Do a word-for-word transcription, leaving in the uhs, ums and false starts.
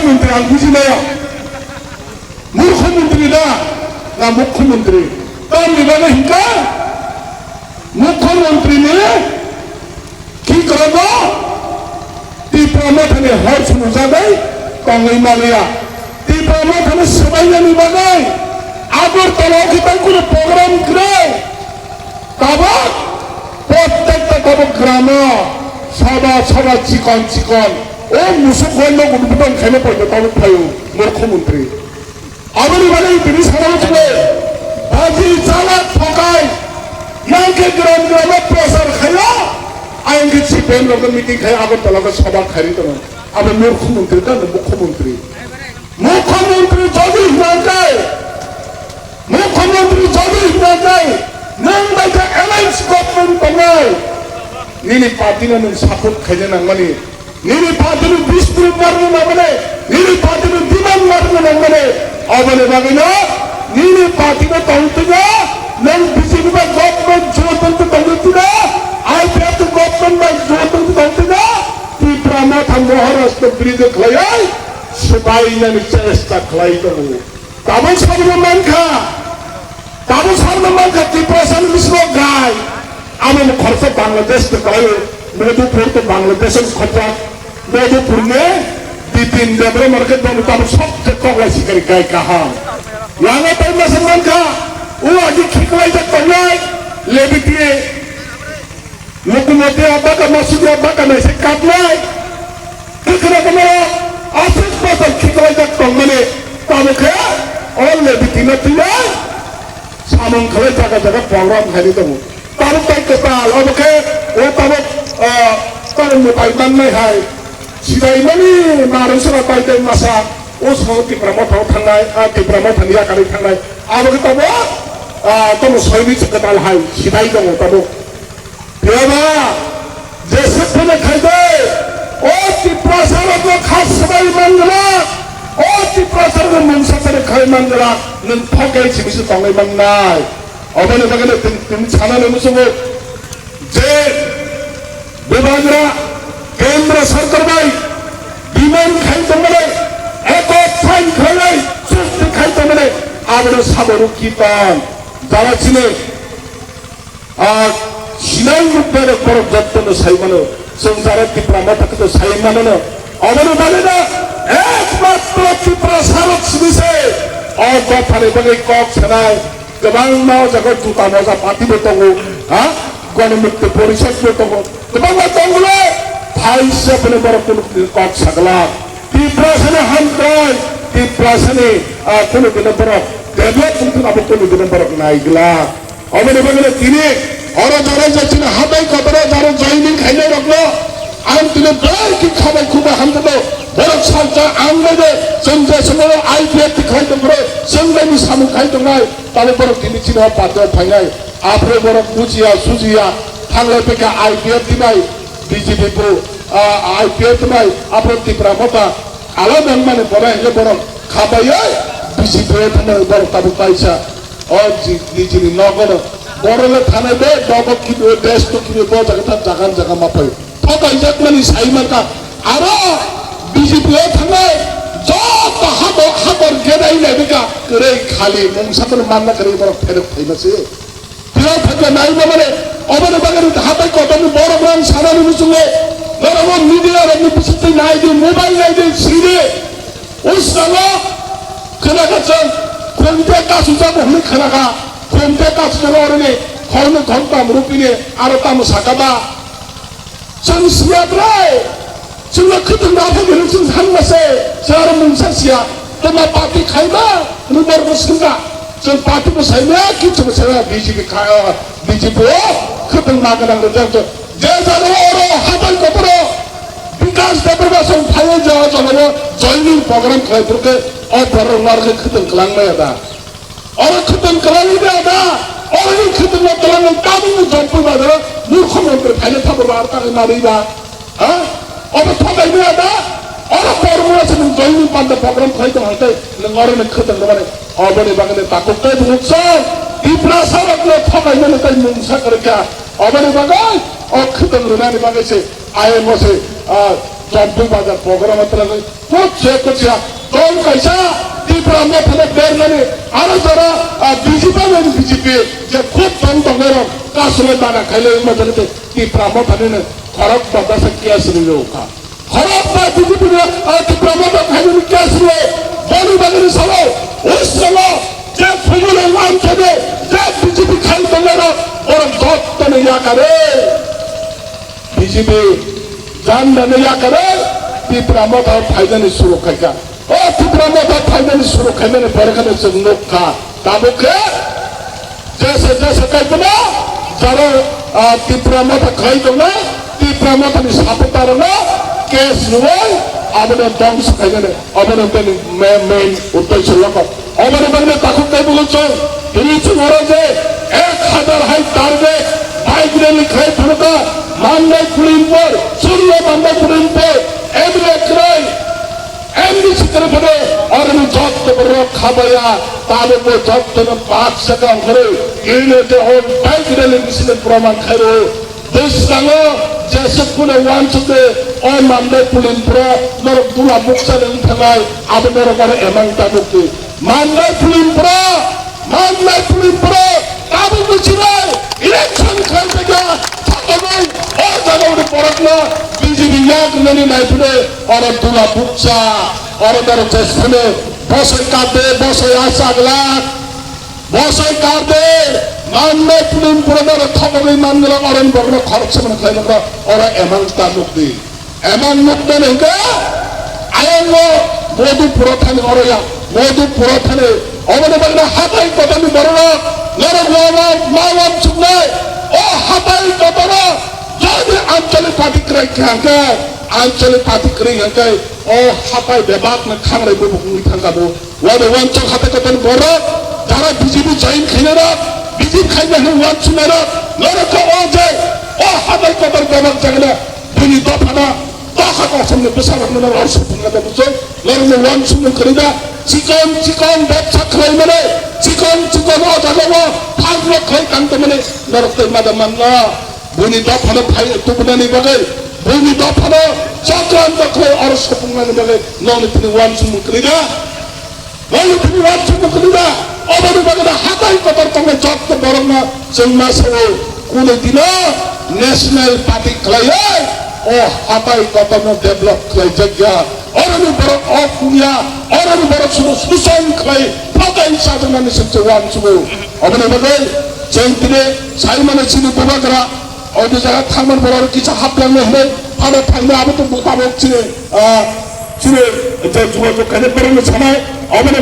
Mukhyamantri ang buji maya. Murkhyamantri da, na mukhyamantri? Tamni bagwi hinkha? Mukhyamantri ni Kikorno Tipra Mothani hor phunukjagwi tongwi manliya. Tipra Mothani swbainani bagwi Agartala o khe bai kunu program kwrwi. Tabuk prottekta tabuk gramo sabha sabha chikon chikon o musuk hor no guduk guduk khaina poito tabuk phaio murkhyamantri. Aboni bagwi tini sana thangwi baji chala thokai yang khe gram gramo prasar khaio. Ayang khe C P M rok meeting khai Agartala o sabha khairi tongo. Abo murkhyamantri da, mukhyamantri? Mukhyamantri jodi hwnangkhe, mukhyamantri jodi hwnangkhe nwng bai khe alliance government tongnai, nini party no nwng support khaina nangmani. Nini party ni bish group marna nangmani, nini party ni demand marna nangmani. Aboni bagwino nini party no tongtwino, nwng B J P bai government jotong tongtwino, I P F T government bai jotong tongtwino, Tipra Motha Maharashtra biridhe khlaiwi swbainani chesta khlai tongo. Tabuk sabno mankha, tabuk sabno mankha Tiprasani bisingo gai. Amo khoroksa Bangladesh ni khlaio, Madhupur to Bangladesh ni khoroksa, Madhupur ni Bipin Debra market bang tabuk sok je koklai sikari gai kaham. Lama tai masa mankha, o agi khiklaijak tongnai, lebiti. Lukumoti abaka masudi abaka naise kapnai. Kwkhwrang kwmaro aswk bosor khiklaijak tongmani. Tamo khe o lebiti no twinai. Samung khlai jaga jaga program khaini tongo. Tabuk tai kwtal obo khe o tabuk, ah, tabuk mwtai mannai hai. Sidaimani narwng sora tai tai masa o song Tipra Motha o thangnai, ah, Tipra Motha ni yakarwi thangnai. Abo khe tabuk, ah, tamo soini se kwtal hai sidai tongo tabuk. Phiaba, jeswk phano khaide, o Tiprasa rokno kha swbai manglak, o Tiprasa rokno mungsa phano khai manglak, nwng thok gai simi se tongwi mannai. Oboni bagwi no tini, tini sanani muchungo je bubagra Kendra Sarkar bai demand khai tongmani, ekot sign khlainai, chukti khai tongmani, abono sabo rukhi tong. Jara chini Ah, sinai nuknai rok borok jotto no sai mano, chwng jara Tipra Motha khe to sai mano no. Oboni bagwi no ekmatro Tiprasa rok simi se o dophani bagwi kok sanai kwbangma o jaga juta moja party bo tongo, ha, Ganamukti Porishad bo tongo, kwbangma tongo le, thaisa phano borok kunu kok sagla. Tiprasani hamkrai, Tiprasani, ah, kunu kunu borok develop wngthok abo kunu kunu borok naigla. Oboni bagwi tini oro jara jachini hatai kotoro jaro joining khainai rokno ang tini belai khe khabai khubai hamjagw. Borok salsa ang bai de chwng je somono I P F T khai tongphuru chwng bai ni samung khai tongnai tamo borok tini chini o party o phainai. Aphuru borok bujiya sujiya thanglai phaikha I P F T bai B J P bo, ah, I P F T bai aphuru Tipra Motha alai nangmani bono hwnwi borok khabaiwi B J P o thangnai borok tabuk kaisa. O ji-, nijini nogono borok le thanai be nogo kibi, o desh to kibi, bo jaga tha jaga jaga ma phai. Thokai jak mani sai mankha. Aro B J P o thangnai joto habo-, habor gedai nai bika kwrwi khali mungsa bono manna kwrwi borok pherok phaima se. Phirok phaikha nai ma mane, oboni bagwi hatai kotorni borok rang sanani muchungo, borok o media rokni bisingtwi nai di, mobile nai di, siri. Usalo khwnakha chwng, khumte kasujak hwnwi khwnakha, khumte kasujak oroni khoroknwi khoroktham rupini aro tamo sakha ba? Chwng siya bwrwi, chwngno khwtwng naphagwi chwng sanma se, chwng aro mungsa siya, tamo party khaima, hwnwi borokno swngkha. Chwng party bo saimaya, kichu bo saimaya, B J P kha, B J P o khwtwng ma gwnang rwjak. Je jaga oro hatai kotoro Bikas Debbarma song phaiwi je o jagao joining program khlai phuru khe o borok no aro khe khwtwng kwlang maya da? Oro khwtwng kwlangwi maya da? Oro ni khwtwng no kwlangwi tabuk ni Jampui bazar o murkho montri phaina thabo aro tangwi manwi ba? Ha? Obo thokai maya da? Oro kormo se nwng joining panda program khlai tong hai tei nwng oro ni khwtwng rwmani. Oboni bagwi ni takhuk tei bukhuk song Tiprasa rok no thokai mani tei mungsa kwrwi kha. Oboni bagwi o khwtwng rwnani bagwi se I M O se, ah, Champui bazar program o twlangwi kutse kutse dol kaisa Tipra Mothano bernani aro jora, ah, B J P bai B J P je khub tong tongnairok kasulai mana khailai wngma jani tei Tipra Mothani no khorok ba bwsa case rwwi rw kha. Khorok ba B J P no, ah, Tipra Motha khainani case rwwi boni bagwi salo West Bengal je phumulwng amchade je B J P khai tongnairok borok jotono yakare. B J P jandani yakare Tipra Motha phainani suru khaikha. O Tipra Motha phainani suru khainani pore kheno chwng nukha. Tabuk khe jesa jesa kaiphano jara, ah, Tipra Motha khai tongnai, Tipra Mothani supporter rokno case rwwi abono dongso khainani, abono bini main, main uddesho loko. Oboni bagwi takhuk tei bwlwk chwng tini chwng oro je ek hazar hai target bike rally khai phano kha, Mandai Pulimpur, Surya Mandai Pulimpur, M L A kwrwi, M D C kwrwi phano oroni jotto borok khabaya, tabukbo jottono baksa kang khorwi, ino je o bike rally bisingni proman khairo. Bwskango jesuk phano uansukdi, o Mandai Pulimpro norok dula bukchani wng thangnai, abo norok oro emang ta nukdi. Mandai Pulimpro, Mandai Pulimpro, tabukni chini election khlaijak ya, sakoknwi o jagao ni borokno B J P yak rwnani naiphino oro dula bukcha, oro norok jesphano bosai kapde, bosai achak lak. Bosai karde, Mandai Pulimpro no thokgwi manglak, oroni borokno khoroksa mano khlai manglak, oro emang ta nukdi. Emang nukmani hwnkhe, ayang o Modhupuro thani oro ya, Modhupuro thani, oboni bagwi hatai kotorni borok, norok wama ma uansuknai, o hatai kotoro, jodi Anchalik Party kwrwi kha hwnkhe, Anchalik Party kwrwi hwnkhe, o hatai bebakno khangrai bubuk wngwi thangkha bo. Wada wansuk hatai kotorni borok, jara B J P join khainai rok, B J P khaina hwnwi wansuknai rok, norok khe o je, o hatai kotor bebak jagana, bini dophana, doha kosom ni bwsa rok no oro supung na da bujo, norok no wansuk no kwrwi da, chikon chikon bebsa khlai mani, chikon chikon o jaga o, thang rok khlai tang tong mani, norok tei ma da man na. Buini dophano phai tubunani bagwi, buini dophano chokranto khlai oro sopungnani bagwi nokni thani uansukmung kwrwi da? Nokni thani uansukmung kwrwi da? Oboni bagwi da hatai kotor tongnai jotto borokno chwng ma sao, kunu dino National Party khlaiwi o hatai kotorno develop khlaijak ya. Oroni borok o kungya, oroni borok sudu suson khlai phatai chajaknani se chwng uansugo. Oboni bagwi chwng tini sai mano chini bubagra, o jaga thangmani borok kisa haplangma hinwi phano phaino abo to tabuk chini, ah, chini je jogajog khainai borokno sanai, oboni